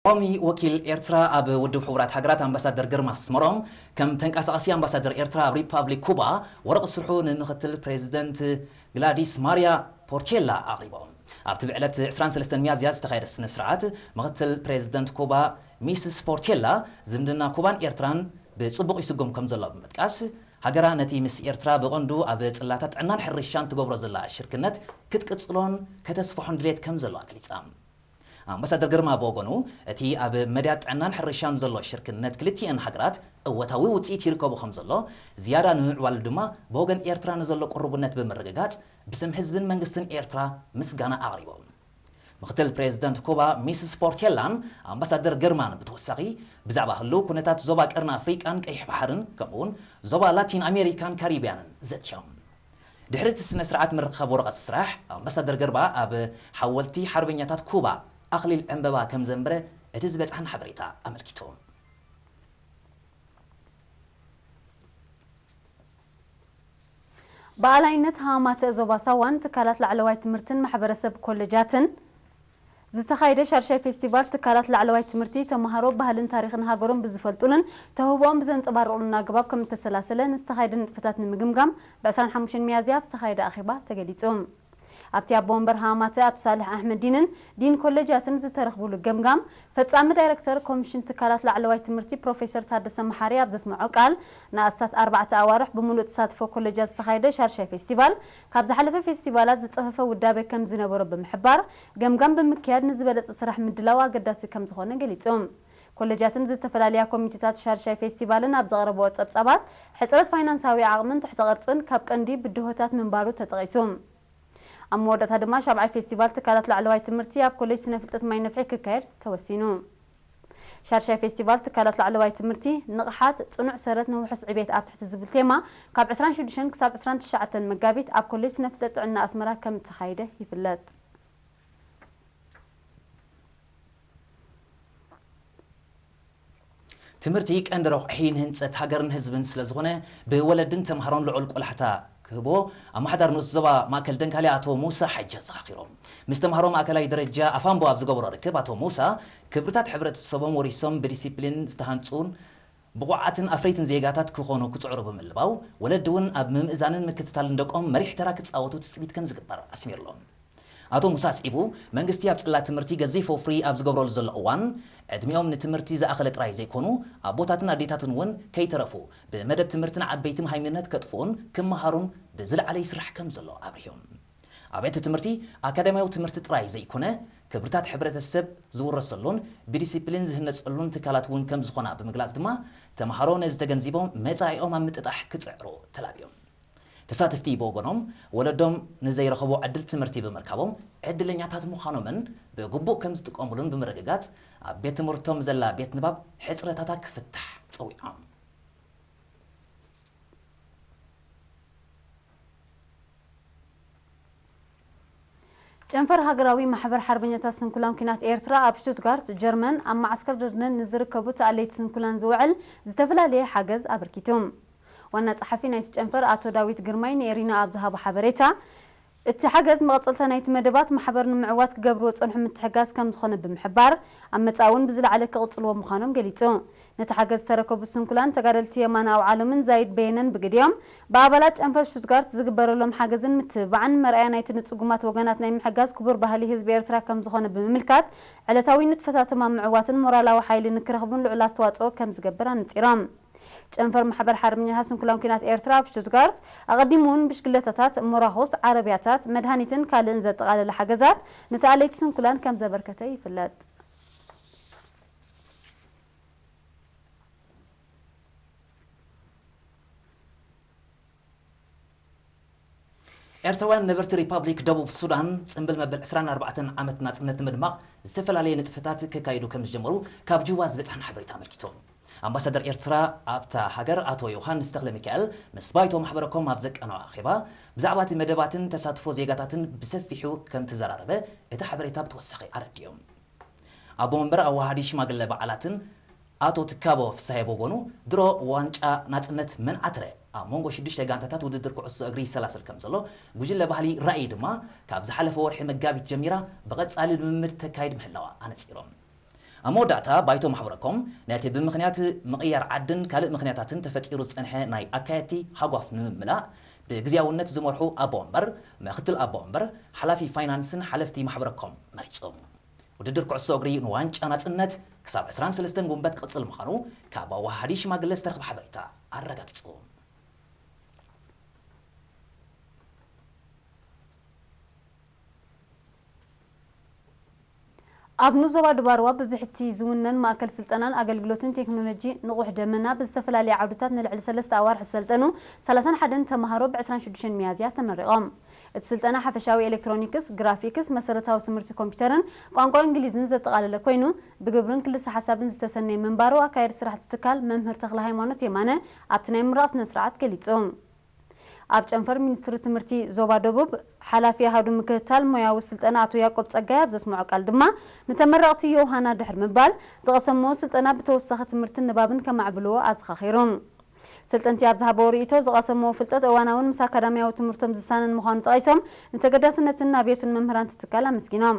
ቀዳማይ ወኪል ኤርትራ ኣብ ውድብ ሕቡራት ሃገራት ኣምባሳደር ግርማ ኣስመሮም፣ ከም ተንቀሳቓሲ ኣምባሳደር ኤርትራ ኣብ ሪፓብሊክ ኩባ ወረቐት ስርሑ ንምኽትል ፕሬዚደንት ግላዲስ ማርያ ፖርቴላ ኣቕሪቦም። ኣብቲ ብዕለት ዕስራን ሰለስተን ሚያዝያ ዝተኻየደ ስነ ስርዓት፣ ምኽትል ፕሬዚደንት ኩባ ሚስስ ፖርቴላ፣ ዝምድና ኩባን ኤርትራን ብጽቡቕ ይስጉም ከም ዘሎ ብምጥቃስ፣ ሃገራ ነቲ ምስ ኤርትራ ብቐንዱ ኣብ ጽላታት ጥዕናን ሕርሻን ትገብሮ ዘላ ሽርክነት ክትቅጽሎን ከተስፍሖን ድሌት ከም ዘለዋ ገሊጻ። ኣምባሳደር ግርማ ብወገኑ፣ እቲ ኣብ መዳያት ጥዕናን ሕርሻን ዘሎ ሽርክነት ክልቲኤን ሃገራት እወታዊ ውጽኢት ይርከቦ ከም ዘሎ ዝያዳ ንምምዕባሉ ድማ ብወገን ኤርትራ ንዘሎ ቅርቡነት ብምርግጋጽ ብስም ህዝብን መንግስትን ኤርትራ ምስጋና ኣቕሪቦም። ምክትል ፕሬዚደንት ኩባ ሚስስ ፖርቴላን ኣምባሳደር ግርማን ብተወሳኺ ብዛዕባ ህልው ኩነታት ዞባ ቀርኒ ኣፍሪቃን ቀይሕ ባሕርን ከምኡውን ዞባ ላቲን ኣሜሪካን ካሪብያንን ዘትዮም። ድሕሪ እቲ ስነ ስርዓት ምርኻብ ወረቐት ስራሕ ኣምባሳደር ገርባ ኣብ ሓወልቲ ሓርበኛታት ኩባ ኣኽሊል ዕምበባ ከም ዘንበረ እቲ ዝበጽሓን ሓበሬታ ኣመልኪቱ። ብኣላይነት ሃማተ ዞባ ሳዋን ትካላት ላዕለዋይ ትምህርትን ማሕበረሰብ ኮሌጃትን ዝተኻየደ ሻርሻይ ፌስቲቫል ትካላት ላዕለዋይ ትምህርቲ ተምሃሮ ባህልን ታሪኽን ሃገሮም ብዝፈልጡሉን ተውህቦኦም ብዘንጸባርቑሉን ኣገባብ ከም እተሰላሰለ ንዝተኻየደ ንጥፈታት ንምግምጋም ብ ዕስራን ሓሙሽተን ሚያዝያ ኣብ ዝተኻየደ ኣኼባ ተገሊጹ። ኣብቲ ኣቦ ወንበር ሃማተ ኣቶ ሳልሕ ኣሕመዲንን ዲን ኮሌጃትን ዝተረኽቡሉ ገምጋም ፈጻሚ ዳይረክተር ኮሚሽን ትካላት ላዕለዋይ ትምህርቲ ፕሮፌሰር ታደሰ መሓሪ ኣብ ዘስምዖ ቃል ንኣስታት ኣርባዕተ ኣዋርሕ ብምሉእ ተሳትፎ ኮሌጃት ዝተኻየደ ሻርሻይ ፌስቲቫል ካብ ዝሓለፈ ፌስቲቫላት ዝጸፈፈ ውዳበ ከም ዝነበሮ ብምሕባር ገምጋም ብምክያድ ንዝበለጸ ስራሕ ምድላው ኣገዳሲ ከም ዝኾነ ገሊጹ። ኮሌጃትን ዝተፈላለያ ኮሚቴታት ሻርሻይ ፌስቲቫልን ኣብ ዘቕረብኦ ጸብጻባት ሕጽረት ፋይናንሳዊ ዓቕምን ትሕተ ቅርጽን ካብ ቀንዲ ብድሆታት ምንባሩ ተጠቒሱ። ኣብ መወዳእታ ድማ ሻብዓይ ፌስቲቫል ትካላት ላዕለዋይ ትምህርቲ ኣብ ኮሌጅ ስነ ፍልጠት ማይ ነፍሒ ክካየድ ተወሲኑ። ሻርሻይ ፌስቲቫል ትካላት ላዕለዋይ ትምህርቲ ንቕሓት ጽኑዕ ሰረት ንውሑስ ዕቤት ኣብ ትሕቲ ዝብል ቴማ ካብ ዕስራን ሽዱሽተን ክሳብ ዕስራን ትሽዓተን መጋቢት ኣብ ኮሌጅ ስነ ፍልጠት ጥዕና ኣስመራ ከም እተኻየደ ይፍለጥ። ትምህርቲ ቀንዲ ረቑሒ ንህንጸት ሃገርን ህዝብን ስለ ዝኾነ፣ ብወለድን ተምሃሮን ልዑል ቆላሕታ ክህቦ ኣመሓዳሪ ንኡስ ዞባ ማእከል ደንካሊ ኣቶ ሙሳ ሓጂ ኣዘኻኺሮም። ምስ ተምሃሮ ማእከላይ ደረጃ ኣፋምቦ ኣብ ዝገበሮ ርክብ ኣቶ ሙሳ፣ ክብርታት ሕብረተሰቦም ወሪሶም ብዲሲፕሊን ዝተሃንጹን ብቑዓትን ኣፍረይትን ዜጋታት ክኾኑ ክጽዕሩ ብምልባው፣ ወለዲ እውን ኣብ ምምእዛንን ምክትታልን ደቆም መሪሕ ተራ ክጻወቱ ትጽቢት ከም ዝግበር ኣስሚርሎም። ኣቶ ሙሳ ኣስዒቡ፣ መንግስቲ ኣብ ጽላት ትምህርቲ ገዚፍ ወፍሪ ኣብ ዝገብረሉ ዘሎ እዋን፣ ዕድሚኦም ንትምህርቲ ዝኣኸለ ጥራይ ዘይኮኑ፣ ኣቦታትን ኣዴታትን እውን ከይተረፉ፣ ብመደብ ትምህርቲ ንዓበይቲ መሃይምነት ከጥፍኡን ክመሃሩን ብዝለዓለ ይስራሕ ከም ዘሎ ኣብሪሆም። ኣብያተ ትምህርቲ ኣካዳሚያዊ ትምህርቲ ጥራይ ዘይኮነ፣ ክብርታት ሕብረተሰብ ዝውረሰሉን ብዲሲፕሊን ዝህነጸሉን ትካላት እውን ከም ዝኾና ብምግላጽ ድማ፣ ተምሃሮ ነዚ ተገንዚቦም መጻኢኦም ኣብ ምጥጣሕ ክጽዕሩ ተላብዮም። ተሳተፍቲ ብወገኖም፣ ወለዶም ንዘይረኸቦ ዕድል ትምህርቲ ብምርካቦም ዕድለኛታት ምዃኖምን ብግቡእ ከም ዝጥቀሙሉን ብምርግጋጽ፣ ኣብ ቤት ትምህርቶም ዘላ ቤት ንባብ ሕጽረታታ ክፍታሕ ጸዊዖም። ጨንፈር ሃገራዊ ማሕበር ሓርበኛታት ስንኩላን ኲናት ኤርትራ ኣብ ሽቱትጋርት ጀርመን ኣብ መዓስከር ደርድነን ንዝርከቡ ተኣለይቲ ስንኩላን ዝውዕል ዝተፈላለየ ሓገዝ ኣበርኪቱ። ዋና ጸሓፊ ናይቲ ጨንፈር ኣቶ ዳዊት ግርማይ ንኤሪና ኣብ ዝሃቦ ሓበሬታ፣ እቲ ሓገዝ መቐጸልታ ናይቲ መደባት ማሕበር ንምዕዋት ክገብርዎ ዝጸንሑ ምትሕጋዝ ከም ዝኾነ ብምሕባር፣ ኣብ መጻኢ እውን ብዝለዓለ ክቕጽልዎ ምዃኖም ገሊጹ። ነቲ ሓገዝ ዝተረከቡ ስንኩላን ተጋደልቲ የማነ ኣውዓሎምን ዛይድ በየነን ብግዲኦም፣ ብኣባላት ጨንፈር ሽቱትጋርት ዝግበረሎም ሓገዝን ምትብባዕን መርኣያ ናይቲ ንጽጉማት ወገናት ናይ ምሕጋዝ ክቡር ባህሊ ህዝቢ ኤርትራ ከም ዝኾነ ብምምልካት፣ ዕለታዊ ንጥፈታቶም ኣብ ምዕዋትን ሞራላዊ ሓይሊ ንክረኽቡን ልዑል ኣስተዋጽኦ ከም ዝገብር ኣነጺሮም። ጨንፈር ማሕበር ሓርበኛታት ስንኩላን ኲናት ኤርትራ ኣብ ሽቱትጋርት ኣቐዲሙ እውን ብሽግለታታት፣ ሞራኹስ፣ ዓረብያታት፣ መድሃኒትን ካልእን ዘጠቓለለ ሓገዛት ንተኣለይቲ ስንኩላን ከም ዘበርከተ ይፍለጥ። ኤርትራውያን ነበርቲ ሪፓብሊክ ደቡብ ሱዳን ጽምብል መበል ዕስራን ኣርባዕተን ዓመት ናጽነት ንምድማቕ ዝተፈላለየ ንጥፈታት ከካይዱ ከም ዝጀመሩ ካብ ጁባ ዝበጽሐና ሓበሬታ ኣመልኪቱ። ኣምባሳደር ኤርትራ ኣብታ ሃገር ኣቶ ዮሃንስ ተኽለ ሚካኤል ምስ ባይቶ ማሕበረኮም ኣብ ዘቃነዖ ኣኼባ፣ ብዛዕባ እቲ መደባትን ተሳትፎ ዜጋታትን ብሰፊሑ ከም ተዘራረበ እቲ ሓበሬታ ብተወሳኺ ኣረዲኡ። ኣቦ መንበር ኣዋሃዲ ሽማግለ በዓላትን ኣቶ ትካቦ ፍስሃየ ብወገኑ፣ ድሮ ዋንጫ ናጽነት መን ዓትረ ኣብ መንጎ ሽዱሽተ ጋንታታት ውድድር ኩዕሶ እግሪ ይሰላሰል ከም ዘሎ፣ ጉጅለ ባህሊ ራእይ ድማ ካብ ዝሓለፈ ወርሒ መጋቢት ጀሚራ ብቐጻሊ ልምምድ ተካይድ ምህላዋ ኣነጺሮም። ኣብ መወዳእታ ባይቶ ማሕበረኮም ነቲ ብምኽንያት ምቕያር ዓድን ካልእ ምኽንያታትን ተፈጢሩ ዝጸንሐ ናይ ኣካየድቲ ሃጓፍ ንምምላእ ብግዝያውነት ዝመርሑ ኣቦ ወንበር፣ ምኽትል ኣቦ ወንበር፣ ሓላፊ ፋይናንስን ሓለፍቲ ማሕበረኮም መሪጹ። ውድድር ኩዕሶ እግሪ ንዋንጫ ናጽነት ክሳብ ዕስራን ሰለስተን ጉንበት ክቕጽል ምዃኑ ካብ ኣወሃሃዲ ሽማግለ ዝተረኽበ ሓበሬታ ኣረጋጊጹ። ኣብ ንዞባ ዱባርዋ ብብሕቲ ዝውነን ማእከል ስልጠናን ኣገልግሎትን ቴክኖሎጂ ንቑሕ ደመና ብዝተፈላለየ ዓውድታት ንልዕሊ ሰለስተ ኣዋርሕ ዝሰልጠኑ ሰላሳን ሓደን ተምሃሮ ብ ዕስራን ሽዱሽተን ሚያዝያ ተመሪቖም። እቲ ስልጠና ሓፈሻዊ ኤሌክትሮኒክስ፣ ግራፊክስ፣ መሰረታዊ ትምህርቲ ኮምፒውተርን ቋንቋ እንግሊዝን ዘጠቓለለ ኮይኑ ብግብርን ክልሰ ሓሳብን ዝተሰነየ ምንባሩ ኣካየዲ ስራሕቲ ትካል መምህር ተኽለ ሃይማኖት የማነ ኣብቲ ናይ ምምራቕ ስነ ስርዓት ገሊጹ። ኣብ ጨንፈር ሚኒስትሪ ትምህርቲ ዞባ ደቡብ ሓላፊ ኣሃዱ ምክትታል ሞያዊ ስልጠና ኣቶ ያዕቆብ ጸጋይ ኣብ ዘስምዖ ቃል ድማ ንተመረቕቲ ዮውሃና ድሕር ምባል ዝቐሰምዎ ስልጠና ብተወሳኺ ትምህርትን ንባብን ከማዕብልዎ ኣዘኻኺሩ። ስልጠንቲ ኣብ ዝሃበዎ ርእይቶ ዝቐሰምዎ ፍልጠት እዋናውን ምስ ኣካዳሚያዊ ትምህርቶም ዝሳነን ምዃኑ ጠቒሶም ንተገዳስነትን ኣብዮትን መምህራን እቲ ትካል ኣመስጊኖም።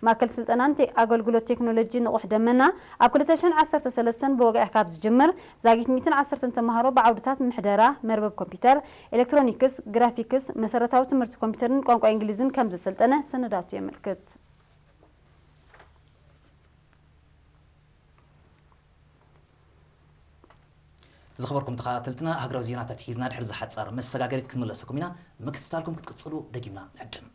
ማእከል ስልጠናን ኣገልግሎት ቴክኖሎጂ ንቑሕ ደመና ኣብ ክልተ ሽሕን ዓሰርተ ሰለስተን ብወግዒ ካብ ዝጅምር ዛጊት ሚእትን ዓሰርተን ተምሃሮ ብዓውድታት ምሕደራ፣ መርበብ ኮምፒውተር፣ ኤሌክትሮኒክስ፣ ግራፊክስ፣ መሰረታዊ ትምህርቲ ኮምፒውተርን ቋንቋ እንግሊዝን ከም ዘሰልጠነ ሰነዳቱ የመልክት። ዝኸበርኩም ተኸታተልትና ሃገራዊ ዜናታት ሒዝና ድሕሪ ዝሓጻር መሰጋገሪት ክንመለሰኩም ኢና። ምክትታልኩም ክትቅጽሉ ደጊምና ንዕድም።